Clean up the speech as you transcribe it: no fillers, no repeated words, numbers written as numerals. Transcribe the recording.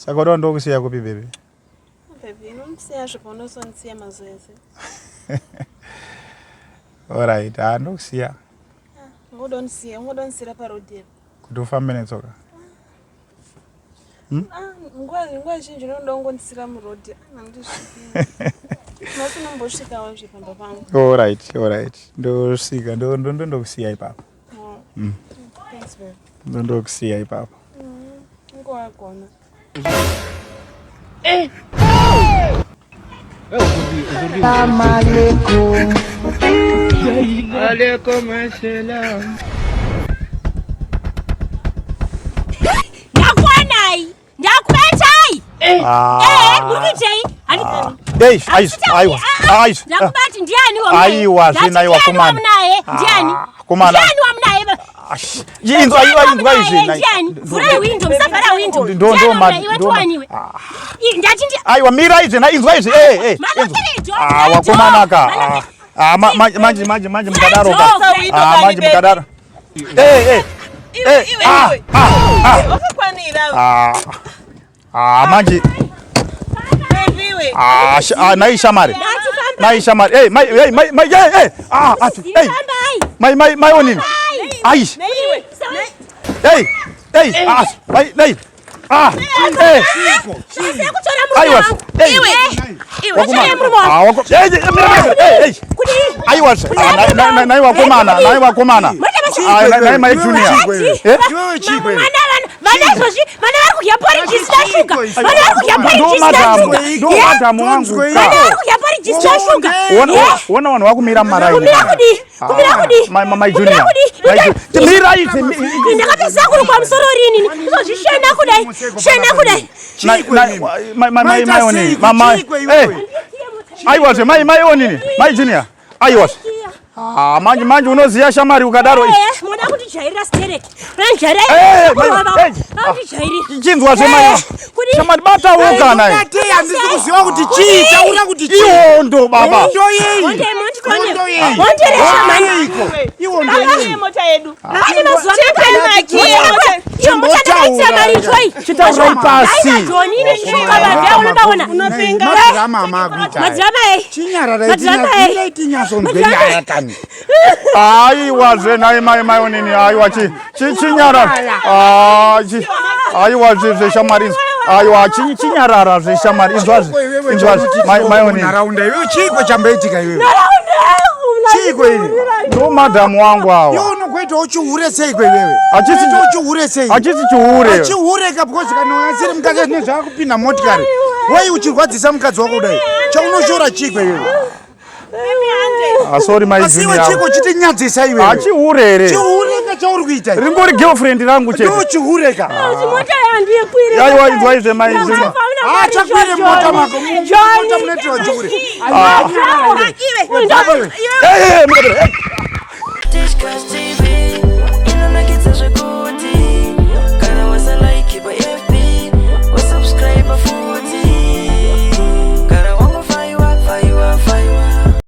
Saka unoda ndokusiya kupi baby? Baby, unondisiya zvapaunozondisiya mazuva ese. Alright, ah ndokusiya. Ungodondisiya, ungodondisira paroad here. Kuti ufambe netsoka. Hmm? Ah, nguva nguva zhinji unoda kungondisira muroad. Handisviki. Nhasi unombosvikawo zve pamba pangu. Alright, alright. Ndosvika, ndo ndo ndo ndokusiya ipapo. Oh. Mm. Thanks babe. Ndo ndokusiya ipapo. Mm. Ngowagona. Eh. Ndakuwanai, ndakubatai. Eh, eh, muri kuitei? Eish, aish, aiwa, aish. Ndakubati ndiani wamunaye? Aiwa, zvino aiwa komana. Ndiani wamunaye? Ndiani? Komana. Ndiani wamunaye? Inzwa, inzwa, inzwa izvi. Ndiani? Vhurai window, musavhara window. Ndo ndo ma. Iwe tiwaniwe. Ndati ndi Aiwa, mira izvi, na inzwa izvi. Eh, eh. Ah, wakomana ka. Ah, manje manje manje mukadaro ka. Ah, manje mukadaro. Eh, eh. Iwe, iwe, iwe. Ah, ah. Wakakwanira. Ah. Ah, manje. Ah, ah, nai shamari. Nai shamari. Hey, mai, hey, mai, mai, hey, hey. Ah, ah, hey. Mai, mai, mai onini. Ai. Hey, hey, ah, mai, nei. Ah, hey. Aiwa. Hey. Iwe. Ah, wako. Hey, hey, hey, hey. Aiwa. Ah, nai wakomana, nai wakomana. Ah, nai mai junior. Eh? Iwewe chii kwewe? Vana izvozvi vana vari kudya porridge isina shuga. Vana vari kudya porridge isina shuga. Ndo madam wangu. Vana vari kudya porridge isina shuga. Ona vanhu vakumira mumaraini. Kumira kudii? Kumira kudii? Mai mai junior. Mira izvi. Ndakapedzisa kurukwa musoro rini? Izvozvi shena kudai. Shena kudai. Mai mai mai mai onini. Mai. Eh. Aiwa zve mai mai onini. Mai junior. Aiwa. Ah, manje manje unoziya shamari ukadaro. Eh, munoda kutijairira stereki. Munondijairira. Eh, Munondijairira. Chinzwa zve mai. Shamari bata woga naye. Bate handisi kuziva kuti chii, taura kuti chii. Ihondo baba. Hondo yei? Honde mondikone. Hondo yei? Honde reshamani. Ihondo yei? Mota yedu. Pane mazuva mangani? Iyo mota ndakaitira mari ichoi. Chitaurai pasi. Aita Joni ine ndishuka vavya unobaona. Unopenga. Madrama amakuita. Madrama ei. Chinyararai Madrama ei. tinyasonzwe nyaya kani. Aiwa zve nai mai mai onini aiwa chi chi chinyarara. Ah chi aiwa zve zve shamari inzwa. Aiwa chi chinyarara zve shamari inzwa zve. Inzwa zve mai mai onini. Nharaunda iwewe chiiko chamboitika iwewe? Chiiko ini? Ndo madam wangu awa. Iwe unokuitawo chihure seiko iwewe? Hachisi chihure sei? Hachisi chihure. Chihure ka because kana asiri mukadzi zvine zvaakupinda motikari. Wai uchirwadzisa mukadzi wako kudai? Chaunoshora chiiko iwewe? Ah, sorry mai Asi iwe junior. chiiko chitinyadzisa iwewe? Achihure here? Chihure ka chauri kuita? iwe? Ringori girlfriend rangu chete. Ndo chihure ka. Mota yandikwire. Aiwa inzwa izve mai junior. Ah, chakwire mota mako. Mota munoitwa chihure. Hey, hey, hey, hey. Discuss TV.